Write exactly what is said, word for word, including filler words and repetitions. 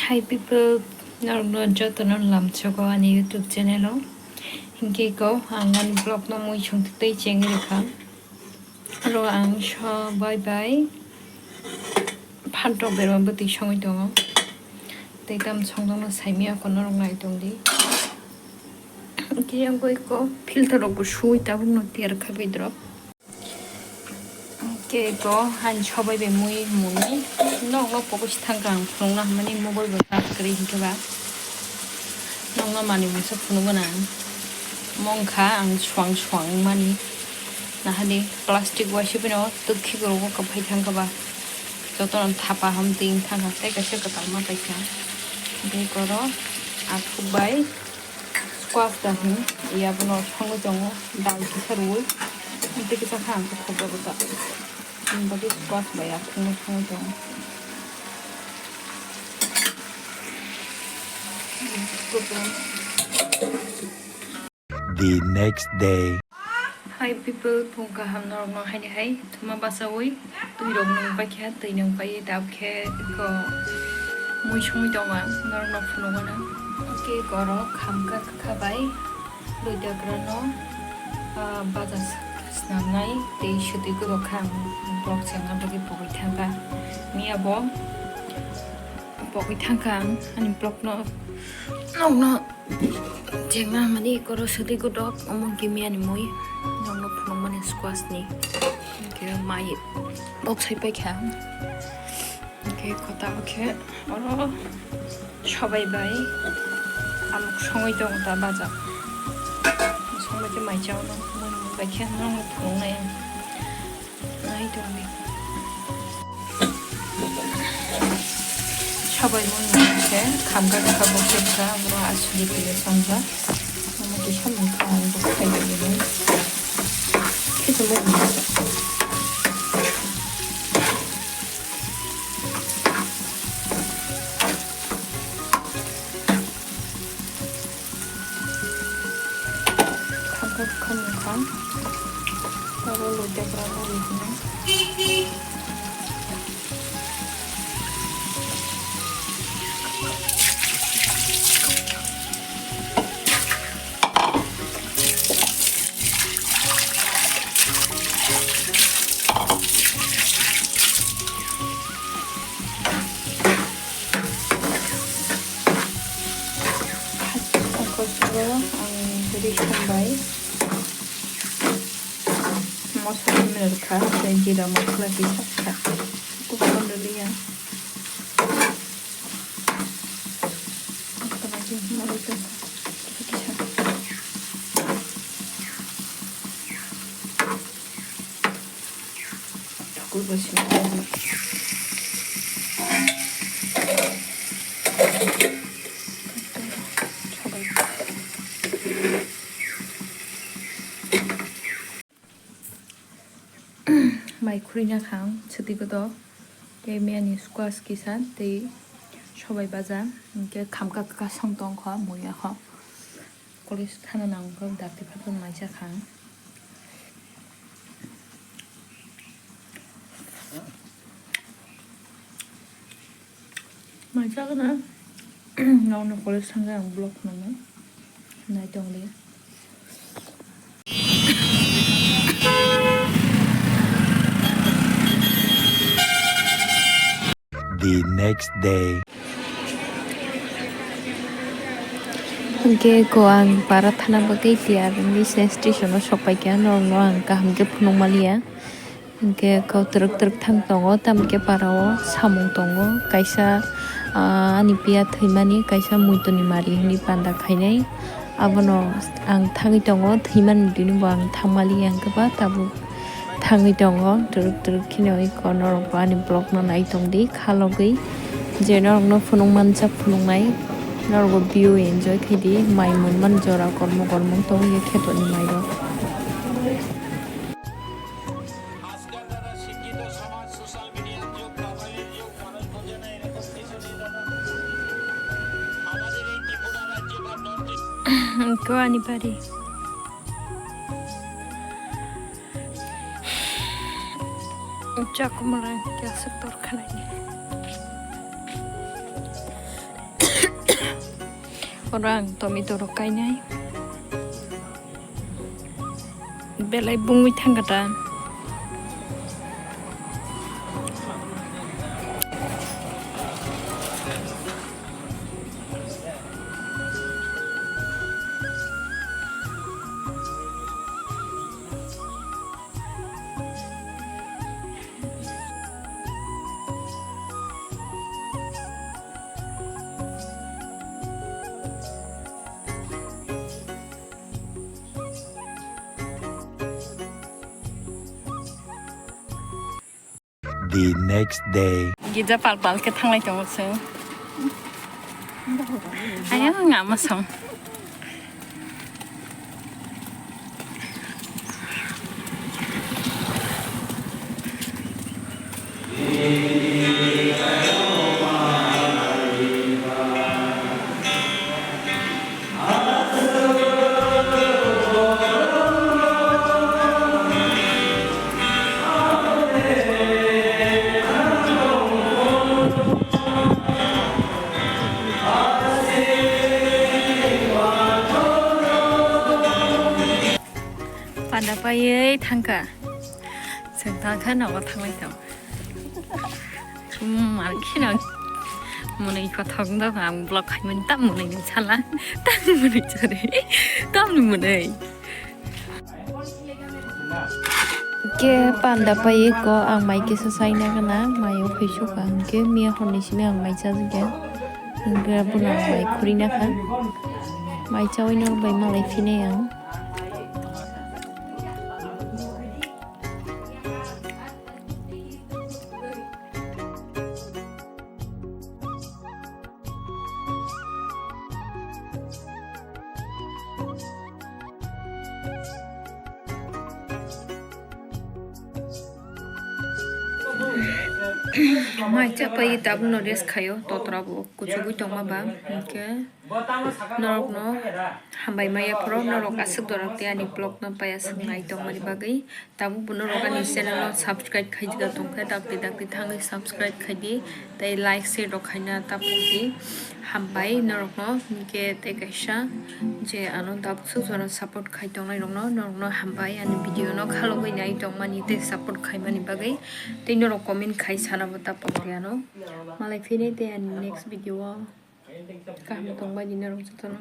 Hi people, norokno jotono lamsogo ani YouTube channel o. Hinkhe ko ang ani vlog no mui songtwi chengwi rwkha. Oro ang so bye bye. Phantok berma bwtwi songwi tongo. Tei tam songdongno saimya ko norok nai tongdi. Hinkhe ang ko filter rok bo sui tabukno tiyar kha bidrok. Hinkhe ko ani sobai bai mui muni nokno pokoi si thangkha ang phunukna hinmani mobile bo charge kwrwi hinkhe ba nokno manwi mungsa phunukgwna ang. Mongkha ang swang swang mani nahadi plastic waisa phano twkhi rokbo kwphai thangkha ba jotono thapa hamtwi wng thangkha tei kaisa kwtal ma paikha tei koro athuk bai. Squash da hin, ya bono songwi tongo, dal kisa rwui, tei kisa kha ang khe thokjagwi ta. Ani bagwi squash bai ya khungno songwi tongo. The next day. Hi people, phung kaham norokno haini hai thuma basaui twi rok nung paikha, twi nung pai tab khe ko mui songwi tongo ang norokno phunukgwna. Khe koro khamkha kha bai loidagrano, ah, baja snamnai tei swtwi kwrwkha ang vlog chengna bagwi pogwi thangkha. Miya bo pogwi thangkha ang ani vlogno nokno. Jengna mani koro sadi godok omo gimi ani mui nokno phunukmani squash ni. Hinkhe mai bok sai paikha. Hinkhe kota khe oro sobai bai amuk songwi tongo ta baja. Songbai khe mai chao no mui mui bai khe nokno phunuknai ang. Nai tongdi. Sabai mui mui khe khamkha kha bo khe kha abo aswk de pile sanja. Omo kisa mui kha ang bo khai bai ni. Kisa mui mui. Khamkha khamkha. Aro loidagrano rijina. Ang rikon bai moso rwkha, tei jira mosola kisa kha. Kuphur rwliya. Mai khurina kha ang swtwi kotor, tei miyani squash kisa, tei sobai baja, hinkhe khamkha kha song tongkha, muya kha. College thana nang kha, dakti phatwi mai cha kha ang. Mai cha gana, nokno college thangkhe ang vlog nangno nai tongdi. The next day. Hwnkhe ko ang para thana bagwi tiyar wngwi se station o sokpaikha, norokno ang kaham khe phunukmaliya. Hwnkhe kok twrwk twrwk thang tongo, tamokhe para o samung tongo, kaisa, ah, ani piya thwimani, kaisa muitoni mari hwnwi panda khainai. Abono ang thangwi tongo, thwimani muitoni bo ang thangmaliya hwnkhe ba tabuk thangwi tongo, twrwk twrwk kheno iko norokbo ani vlogno nai tongdi khalogwi, je norokno phunukmanjak phunuknai, norokbo view enjoy khaidi, mai mwnmani jora kormo kormo tongya khetoni mairok. Ko ani bari. Chakumara kya sektor khanai. Oro ang tomato rok kainai. Belai bungwi thangkha ta. The next day. Gija pal pal khe thanglai tongo chwng. Ayang nga ma song. Panda paiwi thangkha. Chwng thangkha nogo thanglai tong. Mar kheno mwnwi kothok no ang vlog khaimani tam mwnwi ni sala. Tam mwnwi chari. Tam mwnwi. Ke panda paiwi ko ang mai kisa saina gana maio phaisukha hwnkhe miya horni simi ang mai chajagya. Hwnkhe bono ang mai khurina kha. Mai chawi no bai malai phinai ang. Mai chapai tabukno rest khaio, totra bo kuchugwi tongma ba, hwnkhe norokno hambai maya phoro, norok aswk dorok tei ani vlog no paiya swk nai tongmani bagwi. Tabuk bo norok ani channel no subscribe khaijak tongkhe, dakti dakti thangwi subscribe khaidi tei like share rok khaina tapukdi. Hambai norokno hwnkhe tei kaisa je ano tabuk swk jora support khai tongnai rokno, norokno hambai ani video no khalogwi nai tongmani tei support khaimani bagwi tei norok comment khai sana bo tapukdi ano. Malai phini tei ani next video o kaham tongbai di norok jotono.